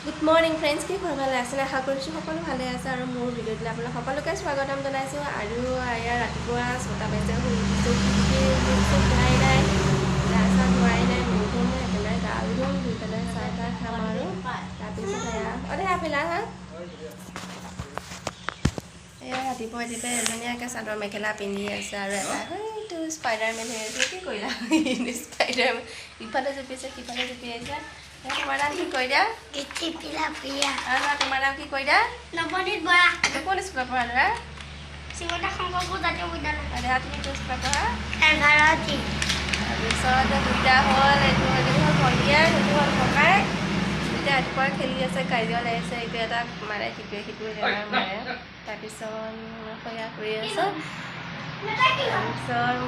Good morning friends, কি খবৰ? ভালে আছেনে? আশা কৰিছোঁ সকলো ভালে আছে। আৰু মোৰ ভিডিঅ'টোলৈ আপোনালোক সকলোকে স্বাগতম জনাইছোঁ। আৰু এয়া ৰাতিপুৱা 6টা বাজিছে, শুই উঠিছোঁ, ধোৱাই নাই, গা চা ধোৱাই নাই, মুখ ধুম, একেবাৰে গা ধুম, ধুই পেলাই চাহ তাহ খাম। আৰু তাৰপিছত এয়া অ দেহা ফিলা হা, এয়া ৰাতিপুৱা ৰাতিপুৱাই এজনীয়ে একে চাদৰ মেখেলা পিন্ধি আছে আৰু এটা সেইটো স্পাইডাৰমেন হৈ আছে। কি কৰিলা স্পাইডাৰমেন? ইফালে জঁপিয়াইছে, সিফালে জঁপিয়াইছে। তোমাৰ নাম কি কৈ দিয়া? তোমাৰ নাম কি কৈ দিয়া? নৱনীত বৰা। কোন স্কুলত পঢ়া ল'ৰা? শ্ৰীমন্ত শংকৰদেৱ জাতীয় বিদ্যালয়। দেহা, তুমি কোন স্কুলত পঢ়া? এঘাৰটি। তাৰপিছত দুইটা হ'ল, এইটো হ'ল ভনীয়েক, সেইটো হ'ল ককাই। দুইটা ৰাতিপুৱা খেলি আছে, কাজিয়া লাগিছে, এইটো এটাক মাৰে, সিটোৱে সিটোৱে মাৰে। তাৰপিছত সেয়া কৰি আছে। তাৰপিছত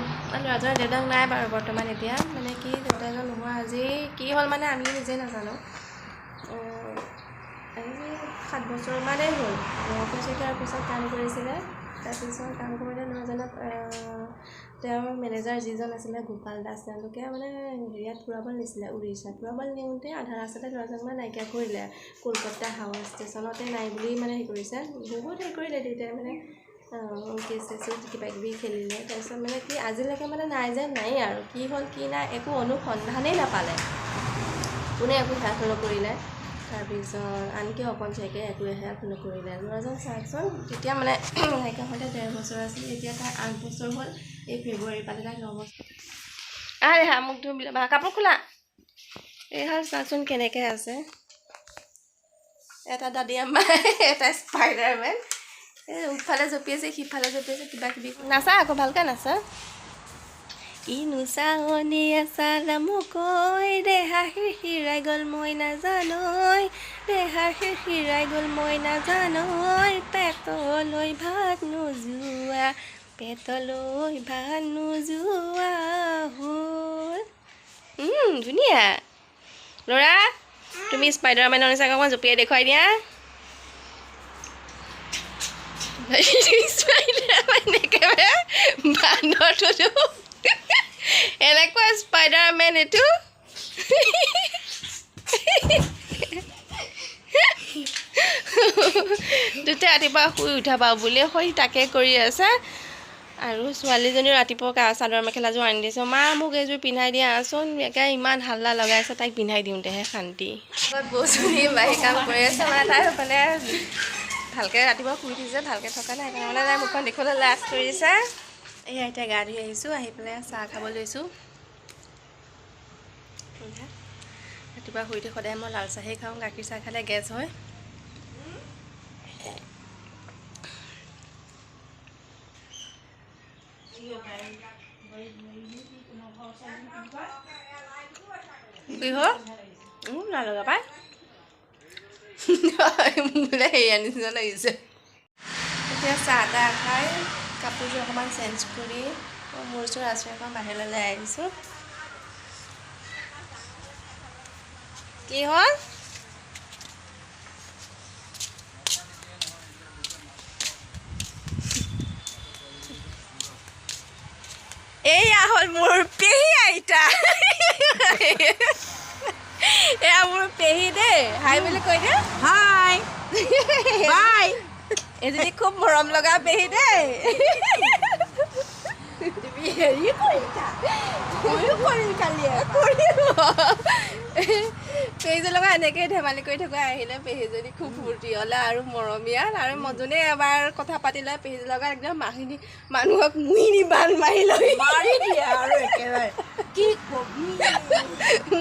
ল'ৰাজনৰ দেউতাক নাই বাৰু বৰ্তমান এতিয়া, মানে কি দেউতাকজন নোহোৱা আজি কি হ'ল মানে আমি নিজে নাজানো। আজি 7 বছৰমানেই হ'ল। অফিচতে অফিচত কাম কৰিছিলে। তাৰপিছত কাম কৰোঁতে ল'ৰাজনক তেওঁৰ মেনেজাৰ যিজন আছিলে গোপাল দাস, তেওঁলোকে মানে হেৰিয়াত ফুৰাবলৈ নিছিলে, উৰিষ্যাত ফুৰাবলৈ নিওঁতে আধা ৰাস্তাতে ল'ৰাজনক মানে নাইকিয়া কৰিলে। কলকাতা হাওৰা ষ্টেচনতে নাই বুলি মানে হেৰি কৰিছে, বহুত হেৰি কৰিলে দেউতাই, মানে কেছ চেছো কিবা কিবি খেলিলে। তাৰপিছত মানে কি আজিলৈকে মানে নাই যে নাই আৰু কি হ'ল কি নাই একো অনুসন্ধানেই নাপালে, কোনে একো হেল্প নকৰিলে। তাৰপিছত আনকি অকণ চাইকে একোৱে হেল্প নকৰিলে। ল'ৰাজন চাওকচোন, তেতিয়া মানে নাইকিয়া হওঁতে 1.5 বছৰ আছিল, এতিয়া তাৰ 8 বছৰ হ'ল। এই ফেব্ৰুৱাৰী পালে তাই 9 বছৰ। আহ দেহা, মোক ধুম, কাপোৰ খোলা। এইহাল চাওকচোন কেনেকৈ আছে, এটা দাদী আম্মা, এটা স্পাইডাৰমেন। এই ইফালে জঁপিয়াইছে, সিফালে জঁপিয়াইছে, কিবা কিবি। নাচা আকৌ, ভালকৈ নাচা। কিনো চাৱনি আছালা মোকৈ, দেহা শিৰশিৰাই গ'ল মই নাজানৈ, দেহা শিৰশিৰাই গ'ল মই নাজানৈ, পেটলৈ ভাত নোযোৱা, পেটলৈ ভাত নোযোৱা হ'ল। ধুনীয়া ল'ৰা, তুমি স্পাইডাৰমেনৰ নিচিনাকৈ অকণমান জঁপিয়াই দেখুৱাই দিয়া। স্পাইডাৰমেন একেবাৰে বান্দৰটো, এনেকুৱা স্পাইডাৰমেন এইটো। দুটা ৰাতিপুৱা শুই উঠাবা বুলিয়ে শুই তাকে কৰি আছে। আৰু ছোৱালীজনীও ৰাতিপুৱা চাদৰ মেখেলাযোৰ আনি দিছোঁ, মা মোক এইযোৰ পিন্ধাই দিয়াচোন, একে ইমান হাল্লা লগাইছে, তাইক পিন্ধাই দিওঁতেহে শান্তি। বৌজনী বাঢ়ি কাম কৰি আছে, মানে তাই মানে ভালকৈ ৰাতিপুৱা শুই উঠিছে, ভালকৈ থকা নাই, সেইকাৰণে মানে তাই মুখখন দেখিবলৈ লাজ কৰিছে। এয়া এতিয়া গা ধুই আহিছোঁ, আহি পেলাই চাহ খাব লৈছোঁ। ৰাতিপুৱা শুই উঠি সদায় মই লাল চাহেই খাওঁ, গাখীৰ চাহ খালে গেছ হয়। কি হ'ল নালগা পাই বোলে হেৰি নিচিনা লাগিছে। এতিয়া চাহ তাহ খাই কাপোৰযোৰ অকণমান চেঞ্জ কৰি মোৰ ওচৰত আচৰি অকণমান বাহিৰলৈ আহিছোঁ। কি হ'ল? এইয়া হ'ল মোৰ পেহী আইতা, এয়া মোৰ পেহী দেই। হাই বুলি কৈ দিয়া, হাই বাই। এজনী খুব মৰম লগা পেহী দেই। তুমি হেৰি কৰিছা, ময়ো কৰিম কালি। পেহীজনীৰ লগত এনেকেই ধেমালি কৰি থাকোঁ। আহিলে পেহীজনী খুব ফূৰ্তি হ'লে আৰু মৰমীয়াল। আৰু মজুনে এবাৰ কথা পাতিলে পেহীজনীৰ লগত একদম মাহিনী মানুহক মুহিনী বান মাৰি লৈ মাৰি দিয়ে আৰু একেবাৰে কি কবি।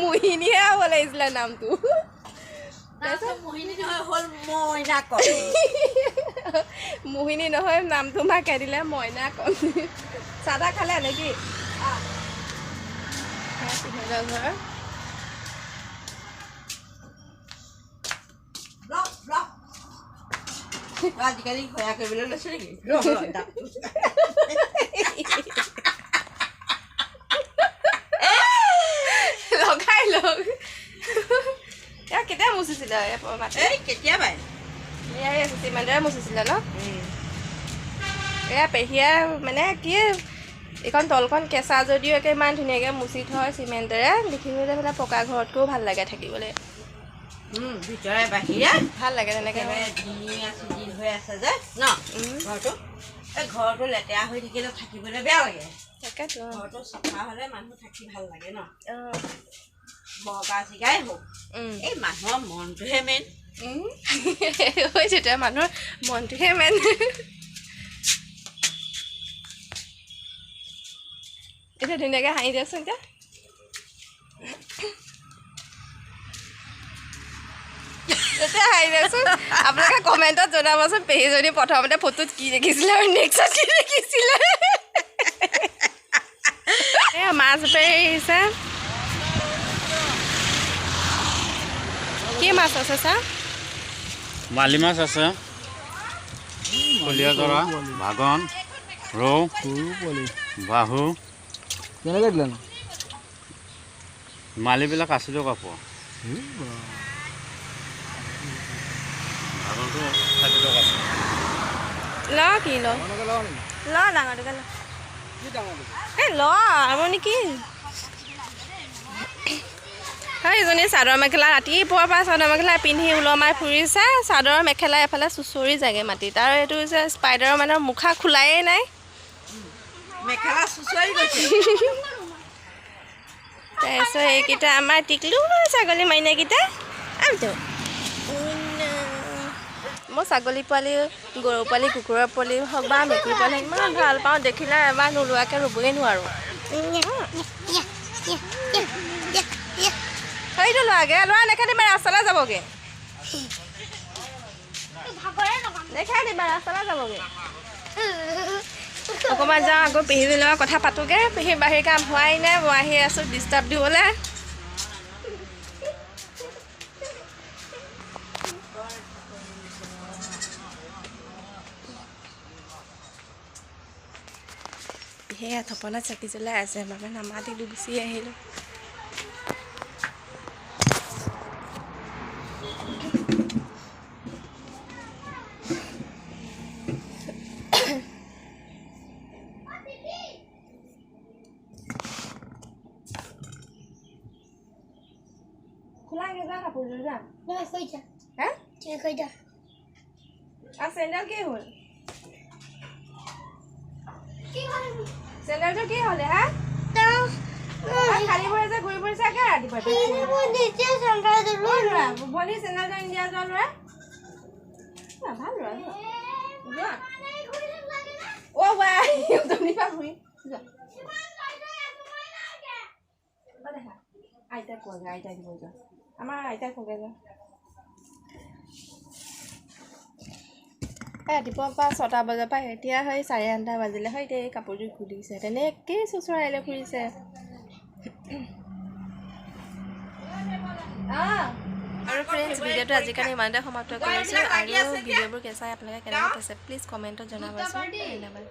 মোহিনীহে হ'ব লাগিছিলে নামটো। মোহিনী নহয় নামটো মাকে দিলে মইনা কণ। চাহ তাহ খালে নেকি? ঘৰ আজিকালি সেয়া কৰিবলৈ লৈছে নেকি? লগাই লওক। কেতিয়া মুচিছিলে? কেতিয়াবাই এয়াই আছে, চিমেণ্টেৰে মুচিছিলে ন? এয়া পেহীয়ে মানে কি এইখন তলখন কেঁচা যদিও একে ইমান ধুনীয়াকৈ মুচি থয় চিমেণ্টেৰে, দেখিবলৈ মানে পকা ঘৰতকৈও ভাল লাগে থাকিবলৈ। ভিতৰে বাহিৰে ভাল লাগে তেনেকৈ। ধুনীয়া চিজিল হৈ আছে যে ন ঘৰটো। এই ঘৰটো লেতেৰা হৈ থাকিলে থাকিবলৈ বেয়া লাগে। তাকেতো, ঘৰটো চাফা হ'লে মানুহ থাকি ভাল লাগে ন। বগা জিগাই হওক, এই মানুহৰ মনটোহে মেইন। হৈছে, মানুহৰ মনটোহে মেইন। এতিয়া ধুনীয়াকৈ হাঁহি দিয়কচোন। এতিয়া এতিয়া হাঁহি দিয়কচোন। আপোনালোকে কমেণ্টত জনাবচোন পেহীজনী প্ৰথমতে ফটোত কি দেখিছিলে আৰু নেক্সট কি দেখিছিলে। এই মাছ বেপাৰী আহিছে। কি মাছ আছে ছাৰ? বালি মাছ আছে, কলীয়াজৰা, ভাগন, ৰৌ, বাহু। কেনেকৈ দিলে নো? মালিবিলাক 80 টকা পোৱা, ভাগনটো 60 টকা। ল কি ল ল ডাঙৰটোকে ল। এই ল আৰু নেকি। এইজনী চাদৰ মেখেলা ৰাতিপুৱাৰ পৰা চাদৰ মেখেলা পিন্ধি ওলমাই ফুৰিছে। চাদৰ মেখেলা এফালে চুঁচৰি যায়গৈ মাটিত। আৰু এইটো হৈছে স্পাইডাৰৰ মানে মুখা খোলায়ে নাই। মেখেলা চুঁচৰি গৈছে। তাৰপিছত এইকেইটা আমাৰ টিকলু ছাগলী মাইনাকেইটা। আমটো মই ছাগলী পোৱালি, গৰু পোৱালি, কুকুৰৰ পোৱালি হওক বা মেকুৰী পোৱালি ইমান ভাল পাওঁ, দেখিলে এবাৰ নোলোৱাকৈ ৰ'বই নোৱাৰোঁ। সেইটো লোৱাগে ল'ৰা, নেখেদিবা, ৰাস্তালৈ যাবগৈ। নেখেদিবা, ৰাস্তালৈ যাবগৈ। অকণমান যাওঁ, আকৌ পেহীজনীৰ লগত কথা পাতোগৈ। পেহী বাহিৰ কাম হোৱাই নাই, মই আহি আছোঁ ডিষ্টাৰ্ব দিবলৈ। সেয়া থপনাত চাকি জ্বলাই আছে বাবে নামাতিলোঁ, গুচি আহিলোঁ। খোলাগে যা কাপোৰযোৰ যা। হা, চেণ্ডেল কি হ'ল? চেণ্ডেলযোৰ কি হ'লে? হা, খালী ভৰি যে ঘূৰি ফুৰিছে ৰাতিপুৱা। ভনী চেণ্ডেলযোৰ আনি দিয়া, যোৱা ল'ৰা, ভাল ল'ৰা, যোৱা। অ' বাই পৰা ঘূৰি যোৱা। আইতাক কোৱাগে, আইতাক দিব যোৱা, আমাৰ আইতাক কোৱাগে যোৱা। ৰাতিপুৱাৰ পৰা 6টা বজাৰ পৰা এতিয়া হয় 8:30 বাজিলে হয়। এতিয়া এই কাপোৰযোৰ খুলিছে, তেনেকেই চোঁচৰাই ফুৰিছে। আৰু ফ্ৰেণ্ডছ, ভিডিঅ'টো আজিকালি ইমানতে সমাপ্ত কৰিছোঁ। আৰু ভিডিঅ'বোৰ চাই আপোনালোকে কেনেকুৱা পাইছে প্লিজ কমেণ্টত জনাবচোন। ধন্যবাদ।